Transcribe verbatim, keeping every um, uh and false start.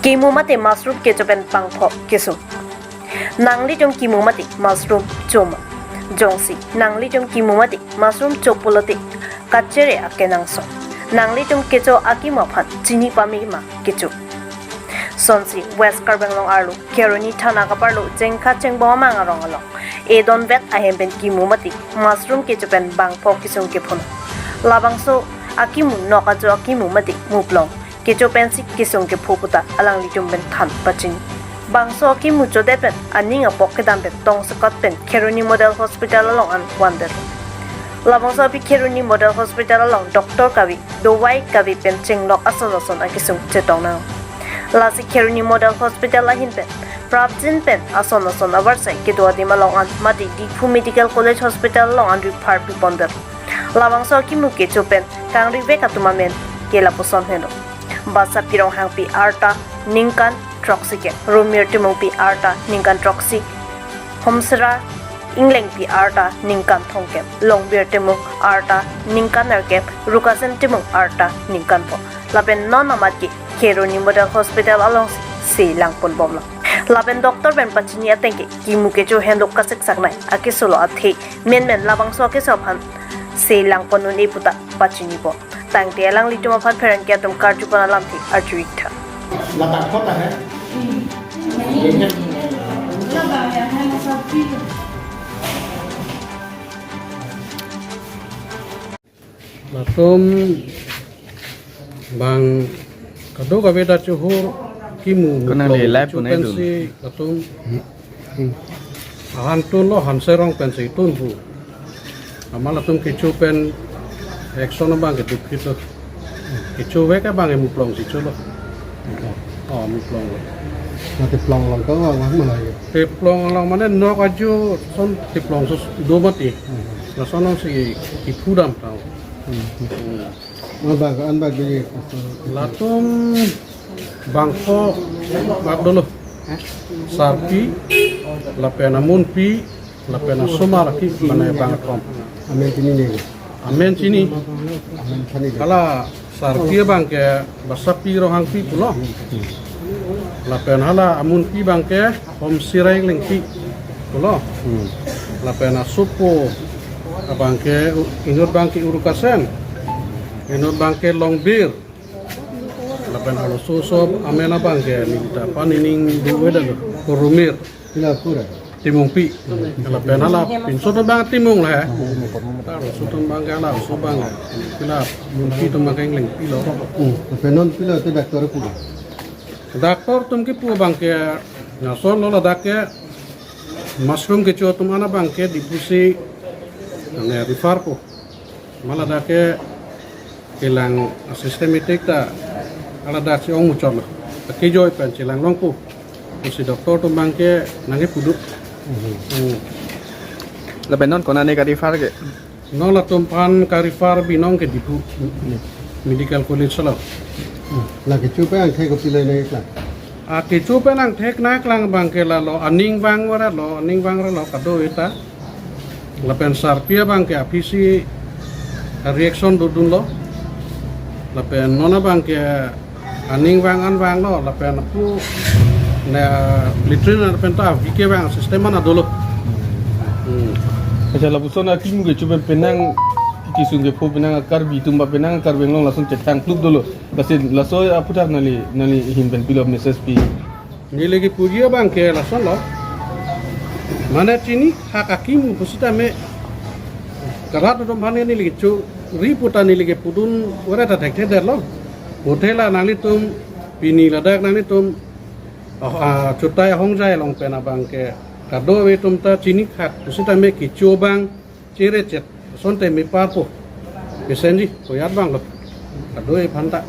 Kimu mate mushroom kecho pen bangpho kesung. Nanglitum kimu mate mushroom cho ma? Jongsi nanglitum kimu mate mushroom cho pulote kachere akenangsot. Nanglitum kecho akimu aphan chini pame ma kecho? Sonsi West Karbi Anglong arlo Kheroni thana kaparlo Jengkha Chengbong amang arong along edon vet ahem pen kimu mate mushroom kecho pen bangpho kesung kepho. Labangso akimu nok ajo akimu mate muplong kecho pensi kesung kepho puta alanglitum pen than pachini. Bangso akimu chodet pen aning apok kedam pen tongsekot pen Kheroni Model Hospital along an vandet. Labangso aphi Kheroni Model Hospital along doctor kave, dovai kave pen chenglok ason ason akesung chetong nang. Lasi Kheroni Model Hospital ahin pen prapjin pen ason ason avarsai kedo adim along an mate Diphu Medical College Hospital along an refer pipondet. Labangso akimu kecho pen kangrivek atum amen ke lapuson henlo: Basapi Ronghangpi arta ningkan throksi kep, Rumir Timungpi arta ningkan throksi, Homsera Inglengpi arta ningkan thomkep, Longbir Timung arta ningkan nerkep, Rukasen Timung arta ningkan pho. Lapen non amat ke Kheroni Model Hospital alongsi se langponbomlo. Lapen doctor pen pachini ateng ke kimu kecho henlo kasiksak nai akesolo athe menmen labangso akeso aphan se langpon un-e puta pachinipo. Tangte alanglitum aphan pherangke atum karjupon alamthe arju-ik tha. Ladak kota hai. Latum bang kadokave ta chuhur kimu. Konang le live kecho pu nai dun. Pensi latum ahan tunlo, hanserong pensi tun pu. Amat latum kecho pen action abang ke dukhi to. Kechovek abang ke muplongsi cholo. Oh, muplonglo. Na teplong along ko wang wang mana ya? Teplong along mane nok ajo ason teplong sus do mati. Hmm. Lason alongsi kipudam tau. Hmm. Hmm. An bag, an bag di. Latum bangpho bak dolo. Sarpi, lapen amunpi, lapen asomar aki, mane bangkethom. Amen chini ne? Amen chini. Amen chini. Hala sarpi abang ke Basapi Ronghangpi pulo. Lapen hala amunpi abang ke Homsera Inglengpi pulo. Hmm. Lapen asopo abang ke u-, inut abang ke Urukasen. Inut abang ke Longbir. Lapen halaso aso amen abang ke neli ta panining do-edet lo. Rumir. Pila pura? Timungpi. Lapen hala pinso atum abang Timung la he. Halaso atum abang ke hala, so abang ke. Pila Mungpi atum abang ke Inglengpi lo. Hmm. Lapen non pila te doctor pulo? Doctor atum kepu abang ke, lason lo ladak ke mushroom kecho atum an abang ke Diphu si, ane, refer po. Amat ladak ke kelang systematic ta, hala dak si ong muchot lo. Kejoi pen chelang longpo pusi doctor atum abang ke nangkepu do. Mhm. Hmm. Lapen non konane ka-refer ke? Non latum aphan ka-refer binong ke Diphu Medical College lo. Hmm. La kecho pen angthek kopilo ne klang? A kecho pen angthek nangklang abang ke lalo aning vang vara lo, aning vang vara lo kado-eta. Lapen sarpi abang ke aphisi reaction dodunlo. Lapen non abang ke aning vang an vanglo, lapen apu ne latrine lapen ta avi kevang system an dolo. Hmm. Acha, lapuson akimu kecho pen penang kesung kepho penang Karbi atum ba penang Karbi Anglong lason chetang kluk dolo. Lasi laso aphuthak neli, neli ahin pen pilo message pi? Neli kepuji abang ke lason lo. Mane chini hak akimu pusitame karat atum aphan neli kechori puta neli kepudun vara ta thekthedet lo. Bothela nanglitum pini ladak nanglitum, ah, ah, chutai ahongjai along pen abang ke kadokave atum ta chini hak pusitame kecho abang chere chet asonte meparpo. Kesenji koyat abang lo. Kadokave aphan ta.